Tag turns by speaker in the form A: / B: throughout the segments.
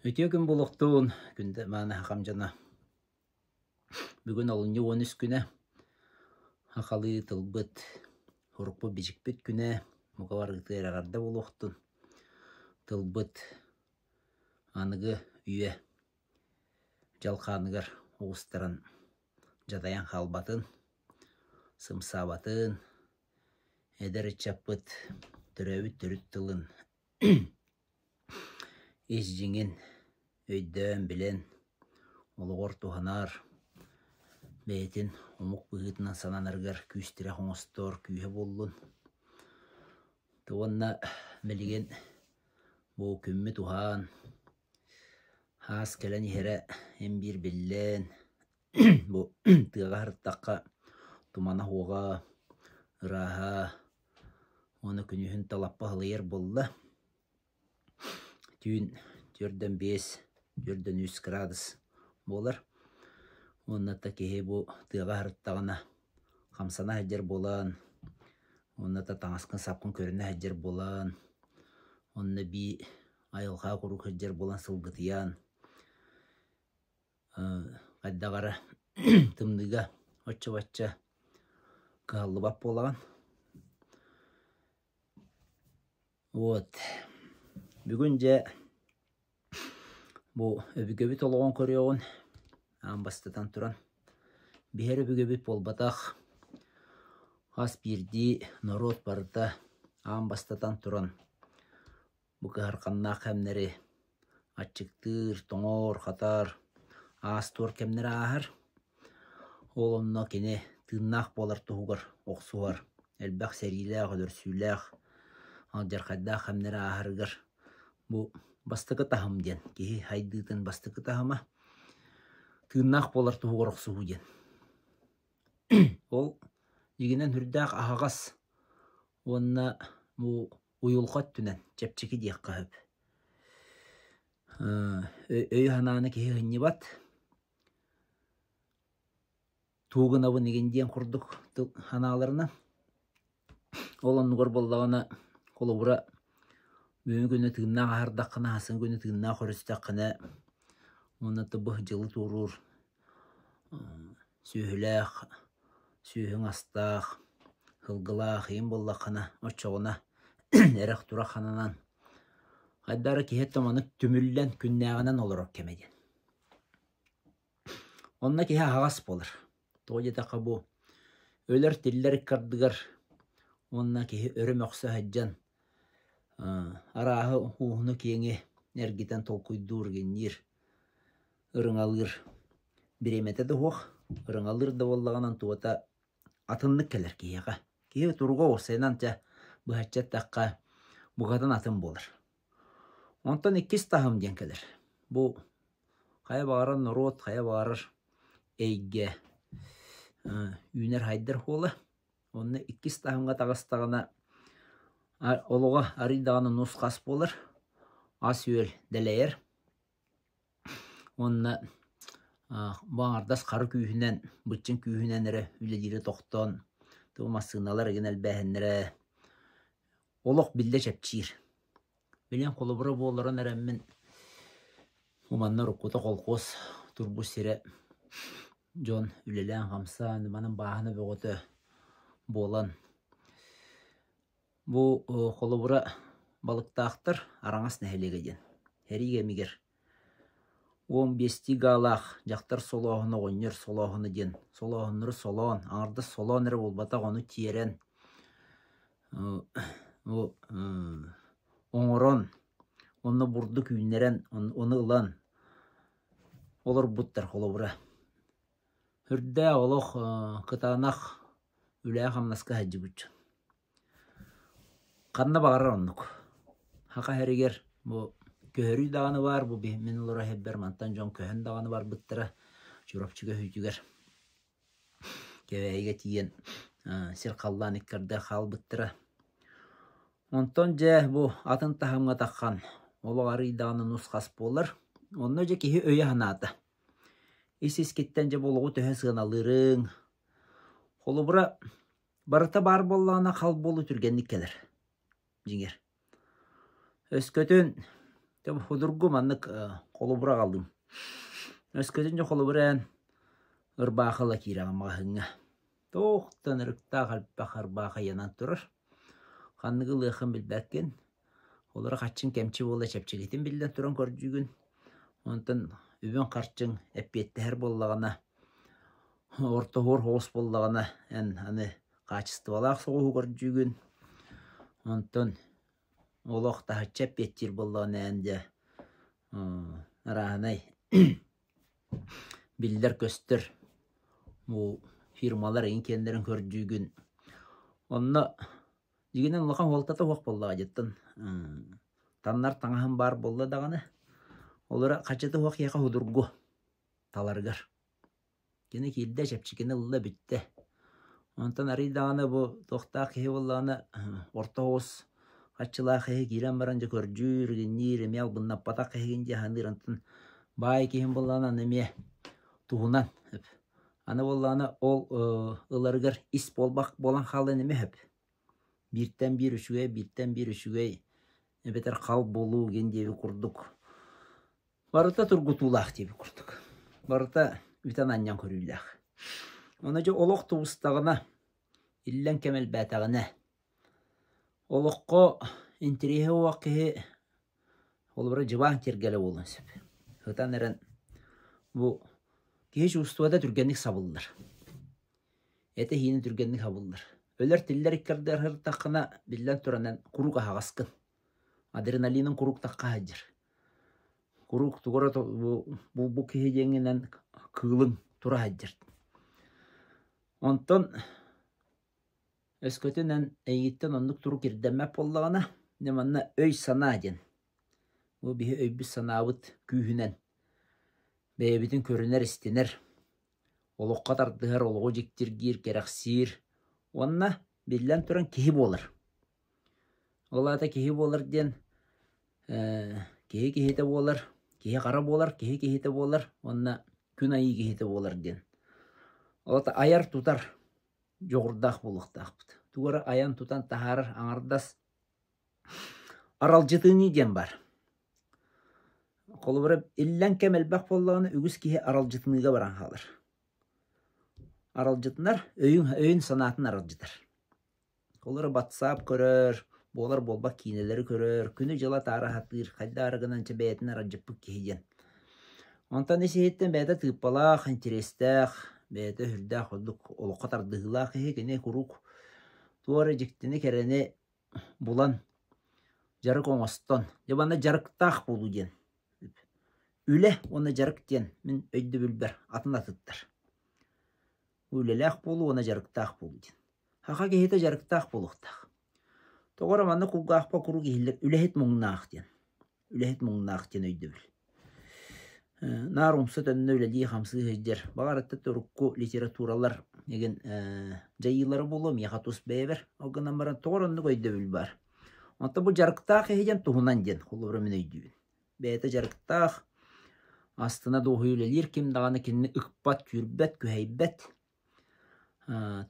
A: Үтүө күн буолуохтун, күндү мааны хахам дьоно. Бүгүн олунньу 13 күнэ. Хахалыы тылбыт, урукпут бичикпит күнэ, мука барыгытыгар эҕэрдэ буолуохтун. Тылбыт аныгы үйэ дьалхааныгар оҕустаран дьадайан хаалбатын, сымсаабатын, эдэр ыччаппыт төрөөбүт төрүт тылын ис дьиҥин өйдөөн, билэн, олоҕор туһанар, бэйэтин омук быһыытынан сананарыгар күүс-тирэх оҥостор күүһэ буоллун. Уонна билигин бу күммүт уһаан, аас кэлэн иһэрэ эн биир биллэн, бу тыаҕа сырыттахха тумана уоҕа, ырааһа уонна күнүһүн талаппа аһылыйар буолла. Түүн 4-5, 4-3 градус буолар. Уонна да киһи бу тыаҕа сырыттаҕына хамсана сылдьар буолан, уонна да таҥаскын-сапкын көрүнэ сылдьар буолан, уонна эбии айылҕаҕа куруук сылдьар буолан сылгытыйан, хайдах эрэ тымныыга оччо-бачча кыһаллыбат буолаҕын. Вот. Бүгүн дьэ бу өбүгэбит олоҕун көрүөҕүн аан бастатан туран биһэр өбүгэбит буолбатах хас биирдии норуот барыта аан бастатан туран бу кыһарҕаннаах кэмнэри аччыктыыр, тоҥор-хатар, аас-туор кэмнэри ааһар. Ол онно кини тыыннаах буолар туһугар охсуһар, элбэх сэриилээх, өлөрсүүлээх, алдьархайдаах кэмнэри ааһарыгар бу бастакы таһым диэн, киһи сайдыытын бастакы таһыма тыыннаах буолар туһугар охсуһуу диэн. Ол дьиҥинэн сүрдээх аһаҕас уонна бу уйулҕа өттүнэн чэпчэки диэххэ сөп. Өйү-санааны киһи ыһынньыбат, тугу гынабын игин диэн курдук тыл санааларынан. Ол оннугар буоллаҕына, холобура, бүгүҥҥү күнү тыыннаах аһардаххына, сарсын күнү тыыннаах өрүстэххинэ уонна бу дьылы туоруур сүөһүлээх, сүөһүҥ астаах, сылгылаах ийэм буоллаххына, оччоҕуна эрэх-турах хананан, хайдах эрэ киһи маннык түмүллэн күннээҕинэн олорор кэмэ диэн. Онно киһи аһаҕас буолар. Тоҕо диэтэххэ бу өлөр-тиллэр ыккардыгар уонна киһи өрө мөхсө сылдьан арааһы ууһуну-киэҥи эргитэн толкуйдуур, гинниир ырыҥалыыр бириэмэтэ да суох, ырыҥалыыр да буоллаҕына туота атыннык кэлэр киһиэхэ. Киһи туруга уопсайынан дьэ быһаччы эттэххэ букатын атын буолар. Онтон иккис таһым диэн кэлэр. Бу хайа баҕарар норуот, хайа баҕарар эйгэ үүнэр-сайдар суола. Онно иккис таһымҥа таҕыстаҕына олоҕо арыый даҕаны нус-хас буолар, ас-үөл дэлэйэр. Уонна бу аҥардас хары күүһүнэн, быччыҥ күүһүнэн эрэ үлэлиирэ тохтоон, тугу массыыналар игин элбээһиннэрэ олох биллэ чэпчиир. Билэн холобура буолларан эрэммин бу манна уруккута колхуос турбут сирэ дьон үлэлээн-хамсаан, манан бааһына бөҕөтө буолан Бу холобура Балыктаахтар Араҥас нэһилиэгэ диэн сэрии кэмигэр 15 гаалаах дьахтар солооһуна, оҕонньор солооһуна диэн солооһуннары солоон, аҥардас солоон эрэ буолбатах, ону тиэрэн оҥорон, онно бурдук үүннэрэн, ону ылан олорбуттар холобура. Үрдээх олох кытаанах үлэҕэ-хамнаска сылдьыбыт дьон. Ханна баҕарар оннук. Саха сиригэр бу көһөрүү даҕаны баар, бу мин олорор сирбэр мантан дьон көһөн даҕаны барбыттара Чурапчы көһүүтүгэр Кэбээйигэ тиийэн сир-халлаан икки ардыгар хаалбыттара. Онтон дьэ бу атын таһымҥа таххан олох арыый даҕаны нус-хас буолар. Онно дьэ киһи өйө-санаата. Ис-искиттэн дьэ бу олоҕу төһө сыаналыырыҥ. Холобура, барыта баар буоллаҕына хал буолуу түргэнник кэлэр, дьиҥэр. Өскөтүн Дьэ судургу маннык холобур аҕаллым. Өскөтүн дьэ холобур эн ырбаахы ыла киирэҕин маҕаһыыҥҥа. Туохтан ырыктаах элбэх ырбаахы ыйанан турар. Ханныгы ылыаххын билбэккин. Олоро хаччыҥ кэмчи буола чэпчэкитин биллэн туран көрдүүгүн. Онтон үбүҥ-харчыҥ эппиэттэһэр буоллаҕына, ортоһуор соҕус буоллаҕына, эн аны хаачыстыбалаах соҕуһу көрдүүгүн. Онтон олох таһыччы эппиэттиир буоллаҕына эн дьэ арааһынай биллэр-көстөр бу фирмалар эҥин киэннэрин көрдүүгүн. Онно дьиҥинэн улахан суолтата суох буоллаҕа дьиттэн таннар таҥаһым баар буолла даҕаны олоро хаччыта суох киһиэхэ судургу таларыгар. Кини киирдэ, чэпчэкини ылла, бүттэ. Онтон арый даҕаны бу туохтаах киһи буоллаҕына орто оҕус хаччылаах киһи киирэн баран дьэ көрдүүр, игинниир, эмиэ албыннаппатах киһигин дии саныыр. Онтон баай киһим буоллаҕына аны эмиэ туһунан сөп. Аны буоллаҕына ол ыларыгар ис буолбах буолан хаалан эмиэ сөп. Бииртэн биир үчүгэй, бииртэн биир үчүгэй эбэтэр хал буолуу гин диэби курдук Барыта тургутуулаах диэбит курдук. Барыта үтэн-анньан көрүүлээх. Ону дьэ олох тубустаҕына, иллэҥ кэм элбээтэҕинэ, олоххо интэриэһэ уох киһи холобура дьыбаан киэргэлэ буолуон сөп. Ытан эрэн бу киһи чувствота түргэнник сабыллар. Этэ-иһиинэ түргэнник сабыллар. Өлөр-тиллэр икки ардыгар биллэн туран куруук аһаҕаскын. Адреналинын куруук тахха сылдьар. Куруук тугу эрэ бу киһи диэҥҥинэн кыылыҥ тура сылдьар. Онтон өскөтүн эн эйигиттэн оннук турук ирдэммэт буоллаҕына, дьэ манна өй-санаа диэн. Бу биһи өйбүт-санаабыт күүһүнэн бэйэбитин көрүнэр-истинэр, олоххо тардыһар, олоҕу дьиктиргиир, кэрэхсиир уонна биллэн туран киһи буолар. Ол аата киһи буолар диэн киһи киһитэ буолар, киһи хара буолар, киһи киһитэ буолар уонна күн айыы киһитэ буолар диэн. Ол аата айар-тутар дьоҕурдаах буолуохтаахпыт. Тугу эрэ айан-тутан таһаарар аҥардас аралдьытыныы диэн баар. Холобура, иллэҥ кэм элбэх буоллаҕына үгүс киһи аралдьытыныыга баран хаалар. Аралдьытынар, өйүн, өйүн-санаатын аралдьытар. Ол эрэ батсаап көрөр, буолар-буолбат киинэлэри көрөр, күнү-дьылы атаара сатыыр, хайдах эрэ гынан чэ бэйэтин аралдьыппыт киһи диэн. Онтон ис-иһиттэн бэйэтэ тыыппалаах, интэриэстээх, бэйэтэ сүрдээх ордук олоххо тардыһыылаах киһи, кини куруук туох эрэ дьиктини, кэрэни булан, дьарык оҥостон, дьэ манна дьарыктаах буолуу диэн. Үлэ уонна дьарык диэн мин өйдөбүлбэр атын атыттар. Үлэлээх буолуу уонна дьарыктаах буолуу диэн. Саха киһитэ дьарыктаах буолуохтаах. Тоҕо эрэ манна кулгаахпа куруук иһиллэр үлэһит муҥнаах диэн. Үлэһит муҥнаах диэн өйдөбүл. Наар умса-төннө үлэлии-хамсыы сылдьар. Баҕар өттө урукку литературалар игин дьайыылара буолуо миэхэ тус бэйэбэр. Ол гынан баран тоҕо эрэ оннук өйдөбүл баар. Онтон бу дьарыктаах киһи диэн туһунан диэн холобура мин өйдүүбүн. Бэйэтэ дьарыктаах, астына дуоһуйа үлэлиир ким даҕаны кинини ыкпат, түүрбэт, күһэйбэт.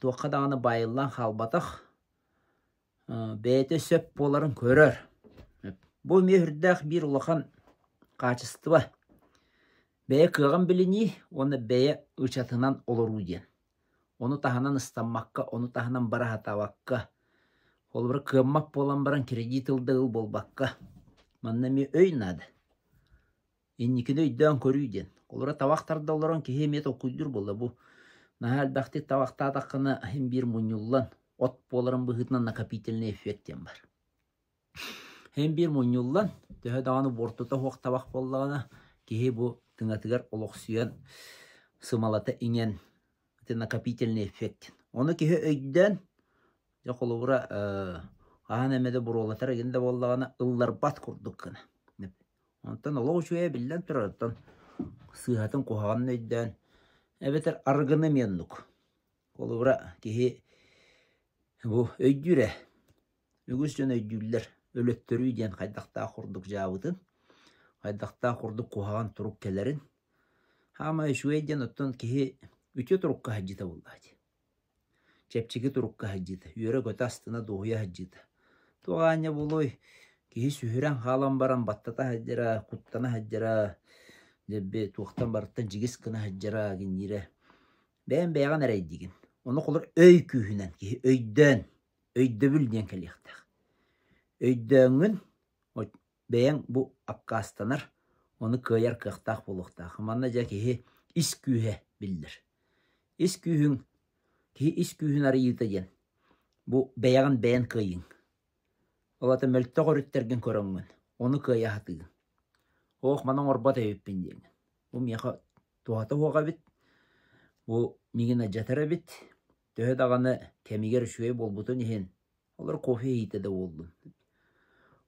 A: Туохха даҕаны баайыллан хаалбатах, бэйэтэ сөп буоларын көрөр. Бу эмиэ сүрдээх биир улахан хаачыстыба. Бэйэ кыаҕын билинии уонна бэйэ ычатынан олоруу диэн. Ону таһынан ыстаммакка, ону таһынан бара сатаабакка, холобура кыаммат буолан баран кредит ыл да ыл буолбакка, манна эмиэ өй наада. Инникини өйдөөн көрүү диэн. Холобура табах тарда олорон киһи эмиэ толкуйдуур буолла. Бу наһаа элбэхтик табахтаатаххына иһин биир мунньуллан от буоларын быһыытынан накопительный эффект диэн бар. Иһин биир мунньуллан төһө даҕаны буортута суох табах буоллаҕына киһи бу тыҥатыгар олохсуйан сымалата иҥэн ити накопительный эффект. Ону киһи өйдөөн дьэ холобура хаһан эмэ да буруолатар игин да буоллаҕына ылларбат курдук гына. Онтон олох үчүгэйэ биллэн турар, оттон сыыһатын куһаҕанын өйдөөн, эбэтэр арыгыны эмиэ оннук. Холобура, киһи бу өйдүүр ээ, үгүс дьон өйдүүллэр, өлөттөрүү диэн хайдахтаах курдук дьаабытын, хайдахтаах курдук куһаҕан турук кэлэрин. Хаамай үчүгэй диэн оттон киһи үтүө турукка сылдьыыта буоллаҕа дии. Чэпчэки турукка сылдьыыта, үөрэ-көтө астына дуоһуйа сылдьыыта. Туох аанньа буолуой, Киһи сүһүрэн хаалан баран баттата сылдьара, куттана сылдьара, дьэбби туохтан барыттан дьигис гына сылдьара гинниирэ. Бэйэҥ бэйэҕин эрэйдиигин. Ону холор өй күүһүнэн киһи өйдөөн, өйдөбүл диэн кэлиэхтээх. Өйдөөҥҥүн бэйэҥ бу аккаастанар, ону кыайар кыахтаах буолуохтаах. Манна дьэ киһи ис күүһэ биллэр. Ис күүһүҥ, киһи ис күүһүн арыйыыта диэн бу бэйэҕин бэйэн кыайыыҥ. Ол аата мөлтөх өрүттэргин көрөҥҥүн, ону кыайа сатыыгын. Оох, маны оҥорбот эбиппин диэҥҥин. Бу миэхэ туһата суох эбит, бу миигин алдьатар эбит, төһө даҕаны кэмигэр үчүгэй буолбутун иһин, олор кофе иһиитэ да буоллун.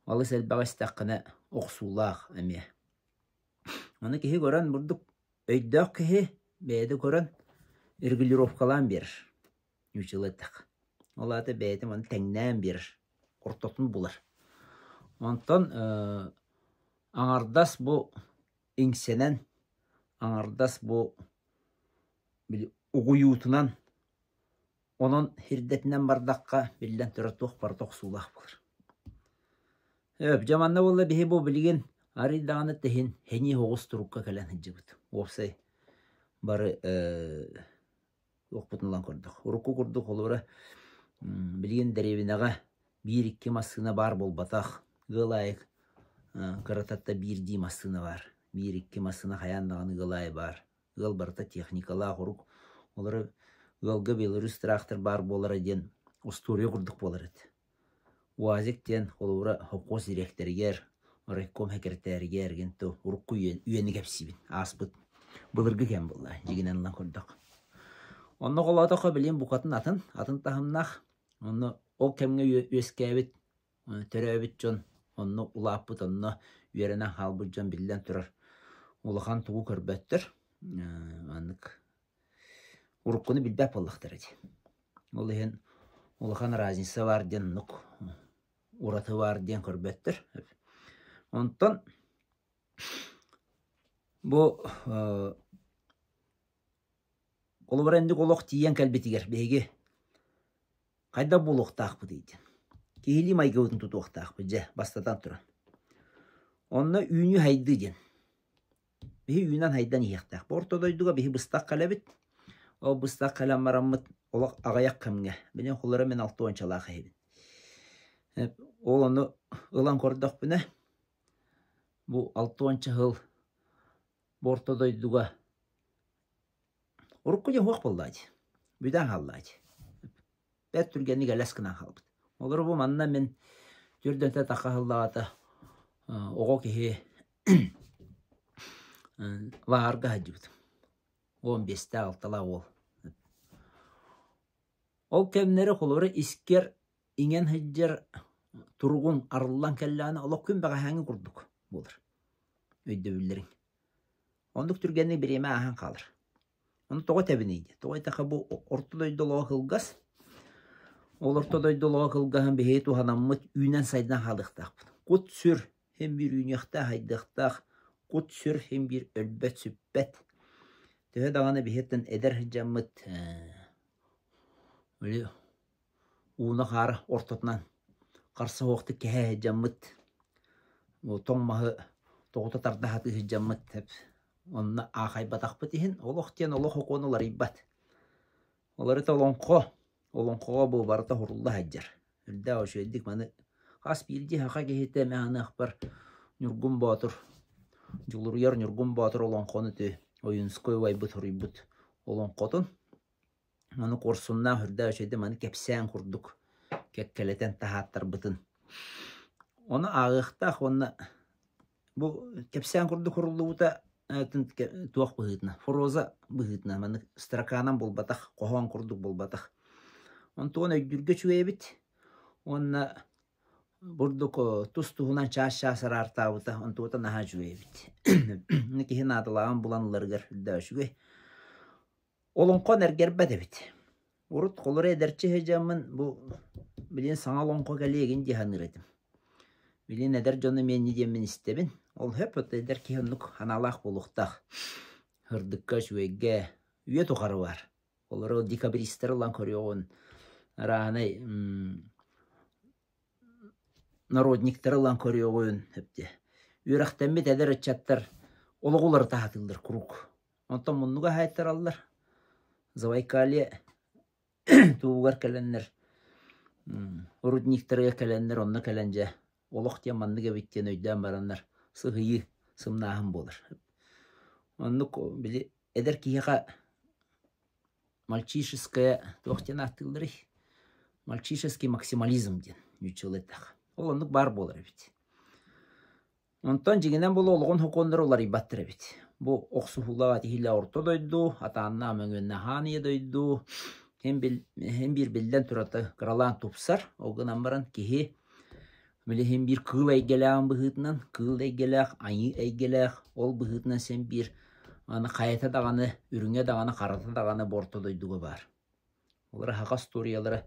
A: Алыс элбэҕи истэххинэ охсуулаах эмиэ. Ону киһи көрөн бурдук өйдөөх киһи бэйэтэ көрөн регулировкалаан биэрэр. Ньууччалыы эттэххэ. Ол аата бэйэтин маны тэҥнээн биэрэр, ортотун булар. Онтон аҥардас бу иҥсэнэн, аҥардас бу били угуйуутунан, онон сирдэтинэн бардахха, биллэн турар, туох барыта охсуулаах буолар. Ээ, дьэ манна буолла биһи бу билигин арый даҕаны тэһин сэниэ оҕус турукка кэлэн сылдьыбыт. Уопсай бары туохпутун ылан көрдөх. Урукку курдук холобура билигин дэриэбинэҕэ биир-икки массыына баар буолбатах. Ыал аайы кырататта биирдии массыына баар. Биир-икки массыына хайаан даҕаны ыал аайы баар. Ыал барыта техникалаах урук. Олору ыалга Беларусь трактор баар буолара диэн устуоруйа курдук буолар этэ. УАЗик диэн холобура холкуос дириэктэригэр, райком сэкирэтээригэр гин то урукку үйэни кэпсиибин ааспыт былыргы кэм буолла дьигинэн ылан көрдөх. Онно холоотоххо билигин букатын атын, атын таһымнаах. Онно ол кэмҥэ үөскээбит, төрөөбүт дьон, онно улааппыт, онно үөрэнэн хаалбыт дьон биллэн турар улахан тугу көрбөттөр. Маннык уруккуну билбэт буоллахтара дии. Ол иһин улахан разница баар диэн оннук ураты баар диэн көрбөттөр. Онтон бу холобура инник олох тиийэн кэлбитигэр биһиги хайдах буолуохтаахпытый диэн. Киһилии майгыбытын тутуохтаахпыт дьэ бастатан туран. Онно үүнүү-сайдыы диэн. Биһи үүнэн-сайдан иһиэхтээх. Бу орто дойдуга биһи быстах кэлэбит. Ол быстах кэлэн бараммыт олох аҕыйах кэмҥэ. Билин холоро мин алтуончалаах иһибин. Ол ону ылан көрдөхпүнэ, бу алтуонча сыл бу орто дойдуга урукку дьэ суох буоллаа дии. Бүтэн хааллаа дии. Бэрт түргэнник элэс гынан хаалбыт. Олору бу манна мин түрдэнтэ тахха сыллаҕата оҕо киһи лааҕырга сылдьыбытым. 15-тээх алталаах уол. Ол кэмнэри холобура искэр иҥэн сылдьар туругуҥ арыллан кэллэҕинэ олох күн бэҕэһээҥҥи курдук буолар өйдөбүллэриҥ. Оннук түргэнник бириэмэ ааһан хаалар. Ону тоҕо этэбиний диye. Тоҕо этэхэ бу орто дойду олоҕо кылгас. Ол орто дойду олоҕо кылгаһын биһиги туһанаммыт үүнэн-сайдан хаалыахтаахпыт. Кут-сүр син биир үүнүөхтээх, сайдыахтаах. Кут-сүр син биир өлбөт-сүппэт. Төһө даҕаны биһиэттэн эдэр сылдьаммыт били ууну-хаары ортотунан харса суохтук кэһэ сылдьаммыт, тоҥ маһы тоҕута тарда сатыы сылдьаммыт онно аахайбатахпыт иһин олох диэн олох окуона уларыйбат. Уларыта олоҥхо, олоҥхоҕо бу барыта уһурулла сылдьар. Үрдээх үчүгэйдик маны хас биирдии саха киһитэ эмэ аныахпар Ньургун Боотур, Дьулуруйар Ньургун Боотур олоҥхону үтүө Ойуунускай убайбыт суруйбут олоҥхотун Ону куорсуннаах үрдээх үчүгэйдик маны кэпсээн курдук кэккэлэтэн таһааттарбытын. Ону ааҕыахтаах уонна бу кэпсээн курдук суруллубута туох быһыытынан, проза быһыытынан маннык строканан буолбатах, хоһоон курдук буолбатах. Онтуон өйдүүргэ үчүгэй эбит уонна бурдук тус-туһунан чаас-чаас араартаабыта онтуота наһаа үчүгэй эбит. Киһи наадалааҕын булан ыларыгар үрдээх үчүгэй. Олоҥхон эргэрбэт эбит. Урут холоро эдэрчи сылдьаммын бу билигин саҥа олоҥхо кэлиэгин дии саныыр этим. Билигин эдэр дьону эмиэ инньэ диэммин истэбин. Ол сөп, оттон эдэр киһи оннук санаалаах буолуохтаах. Сырдыкка, үчүгэйгэ үйэ тухары баар. Олору декабристары ылан көрүөҕүн, арааһынай Народниктары ылан көрүөҕүн эбитэ. Үөрэхтэммит эдэр ыччаттар олоҕу уларыта сатыыллар куруук. Онтон муннуга хаайтараллар. Забайкалье тугугар кэлэннэр, рудниктарыгар кэлэннэр, онно кэлэн дьэ олох диэн маннык эбит диэн өйдөөн бараннар сыһыйыы, сымнааһын буолар. Оннук били эдэр киһиэхэ мальчишеское туох диэн ааттыылларый? Мальчишеский максимализм диэн нууччалыы эттэххэ. Ол оннук баар буолар эбит. Онтон дьиҥинэн буолуо олоҕун сокуоннара уларыйбаттар эбит. Бу охсуһуулаах этиһиилээх орто дойду, атааннаах мөҥүөннээх аан ийэ дойду син син биир биллэн турата кыралаан тупсар. Ол гынан баран киһи били син биир кыыл эйгэлээҕин быһыытынан, кыыл эйгэлээх, айыы эйгэлээх, ол быһыытынан син биир аны хайата даҕаны, үрүҥэ даҕаны, харата даҕаны бу орто дойдуга баар. Олор аһаҕас остуоруйалара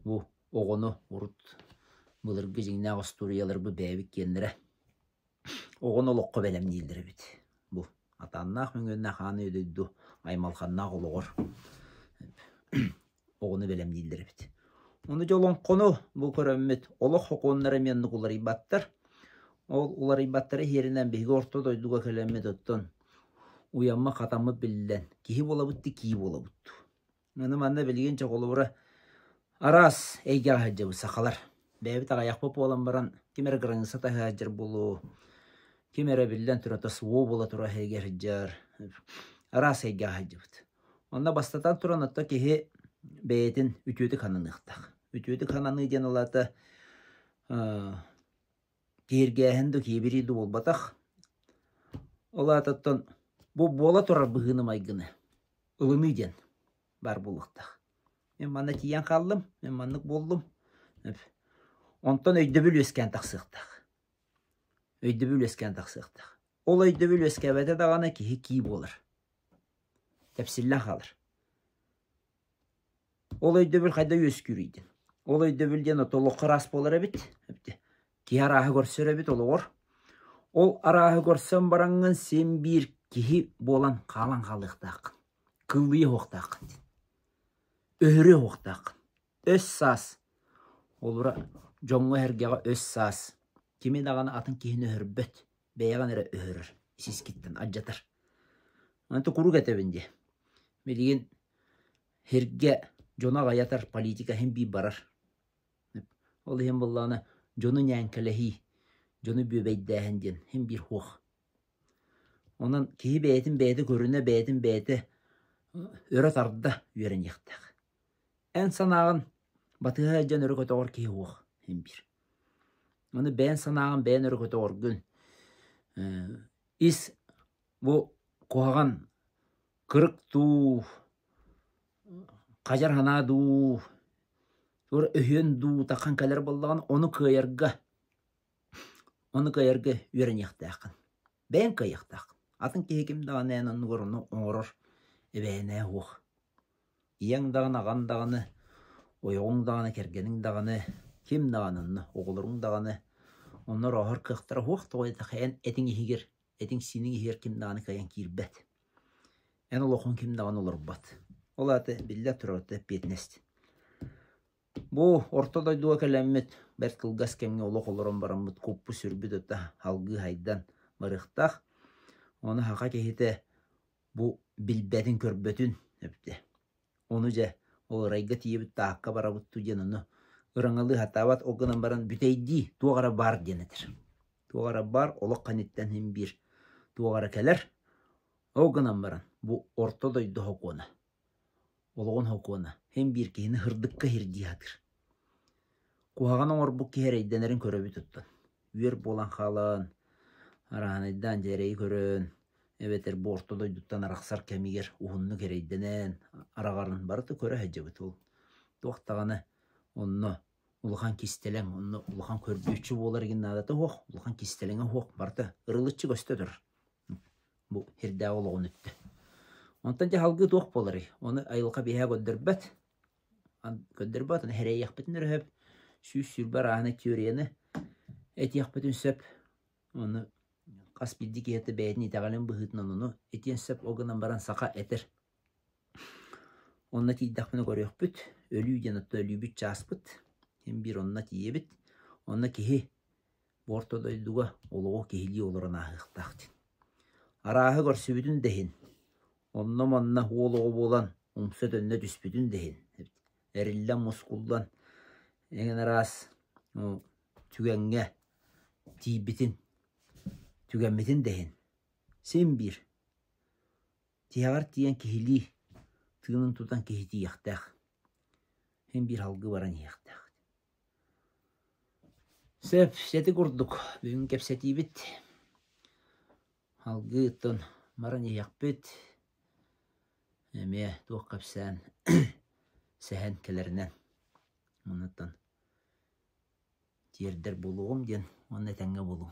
A: бу оҕону урут былыргы дьиҥнээх остуоруйаларбыт бэйэбит киэннэрэ оҕону олоххо бэлэмнииллэр эбит. Бу атааннаах мөҥүөннээх аан дойду аймалҕаннаах олоҕор оҕону бэлэмнииллэр эбит. Ону дьэ олоҥхону бу көрөммүт олох сокуоннара эмиэ оннук уларыйбаттар. Ол уларыйбаттара иһэринэн биһиги орто дойдуга кэлэммит оттон уйаммыт-хатаммыт биллэн киһи буолабыт дии кии буолабыт дуу. Аны манна билигин чэ холобура араас эйгэҕэ сылдьабыт сахалар. Бэйэбит аҕыйахпыт буолан баран ким эрэ граница таһа сылдьар буолуо, ким эрэ биллэн турар СВО буола турар эйгэ сылдьар, араас эйгэҕэ сылдьабыт. Онно бастатан туран оттон киһи бэйэтин үтүөтүк сананыахтаах. Үтүөтүк сананыы диэн ол аата киһиргээһин дуу, киэбирии дуу буолбатах. Ол аата оттон бу буола турар быһыыны-майгыны ылыныы диэн баар буолуохтаах. Мин манна тиийэн хааллым, мин маннык буоллум. Онтон өйдөбүл үөскээн тахсыахтаах. Өйдөбүл үөскээн тахсыахтаах. Ол өйдөбүл үөскээбэтэ даҕаны киһи кии буолар. Тэпсиллэн хаалар. Ол өйдөбүл хайда үөскүүрүй диэн. Ол өйдөбүл диэн ото олоххо араас буолар эбит. Киһи арааһы көрсөр эбит олоҕор. Ол арааһы көрсөн бараҥҥын син биир киһи буолан хаалан хаалыахтааххын. Кыллыйа уохтааххын диэн. Өһөрүө уохтааххын. Өс саас. Олура дьоҥҥо-сэргэҕэ өс саас. Кими даҕаны атын киһини өһөрбөт. Бэйэҕин эрэ өһөрөр. Сискиттэн алдьатар. Онто куруук этэбин дии. Билигин Сиргэ дьону аҕыйатар политика иһин биир барар. Ол иһин буоллаҕына дьону ньээҥкэлэһии, дьону бүөбэйдээһин диэн син биир суох. Онон киһи бэйэтин бэйэтэ көрүнэ, бэйэтин бэйэтэ өрө тарда үөрэниэхтээх. Эн санааҕын батыһа сылдьан өрө көтөҕөр киһи суох син биир. Ону бэйэн санааҕын бэйэн өрө көтөҕөргүн ис бу куһаҕан кырык дуу, хадьар санаа дуу, өһүөн дуу таххан кэлэр буоллаҕына, ону кыайарга, ону кыайарга үөрэниэхтээххин. Бэйэҥ кыайыахтааххын. Атын киһи ким даҕаны эн оннугар ону оҥорор эбээһинэһэ суох. Ийэҥ даҕаны, аҕаҥ даҕаны, ойоҕуҥ даҕаны, кэргэниҥ даҕаны, ким даҕаны онно, оҕолоруҥ даҕаны онно орооһор кыахтара суох. Тоҕо диэтэххэ эн этиҥ иһигэр этиҥ-сииниҥ иһигэр ким даҕаны кыайан киирбэт. Эн олоххун ким даҕаны олорбот. Ол аата биллэн турар эппиэтинэс. Бу орто дойдуга кэлэммит бэрт кылгас кэмҥэ олох олорон бараммыт куппут-сүрбүт ыта салгыы хайдан барыахтаах. Ону саха киһитэ бу билбэтин-көрбөтүн эбитэ. Ону дьэ, ол ырайга тиийэбит, таакка барабыт дуу диэн ону ыраҥалыы сатаабат, ол гынан баран бүтэйдии туох эрэ баар диэн этэр. Туох эрэ баар, олох ханниттан син биир туох эрэ кэлэр. Ол гынан баран бу орто дойду сокуона, олоҕун сокуона син биир киһини сырдыкка сирдии сатыыр. Куһаҕан оҥорбут киһи эрэйдэнэрин көрөбүт оттон. Үөр буолан хаалан, арааһынайдаан дьэ эрэйи көрөн, эбэтэр бу орто дойдуттан арахсар кэмигэр уһуннук эрэйдэнэн араҕарын барыта көрө сылдьабыт. Ол туох даҕаны онно улахан кистэлэҥ, онно улахан көрбүөччү буолар игин наадата суох, улахан кистэлэҥэ суох, барыта ырылыччы көстө турар. Бу сирдээҕи олоҕун өттө. Онтон дьэ салгыы туох буоларый? Ону айылҕа биһиэхэ көрдөрбөт. Көрдөрбөт, ону сэрэйиэхпитин эрэ сөп. 120 арааһынай теорияны этиэхпитин сөп. Ону хас биирдии киһи бэйэтин итэҕэлин быһыытынан ону этиэн сөп. Ол гынан баран саха этэр. Онно тиийдэхпинэ көрүөхпүт. Өлүү диэн оттон өлүүбүт чааспыт. Син биир онно тиийэбит. Онно киһи Бу орто дойдуга олоҕу киһилии олорон ааһыахтаах диэн. Арааһы көрсүбүтүн да иһин, онно-манна уол оҕо буолан умса-төннө түспүтүн да иһин, эриллэн-мускуллан эҥин араас түгэҥҥэ тиийбитин, түгэммитин да иһин, син биир тиһэҕэр тиийэн киһилии тыынын тутан киһи тиийиэхтээх. Син биир салгыы баран иһиэхтээх. Сөп, сити курдук бүгүн кэпсэтиибит. Салгыы оттон баран иһиэхпит. Эмиэ туох кэпсээн сэһэн кэлэринэн оннуттан тиэрдэр буолуоҕум диэн уонна этэҥҥэ буолуҥ.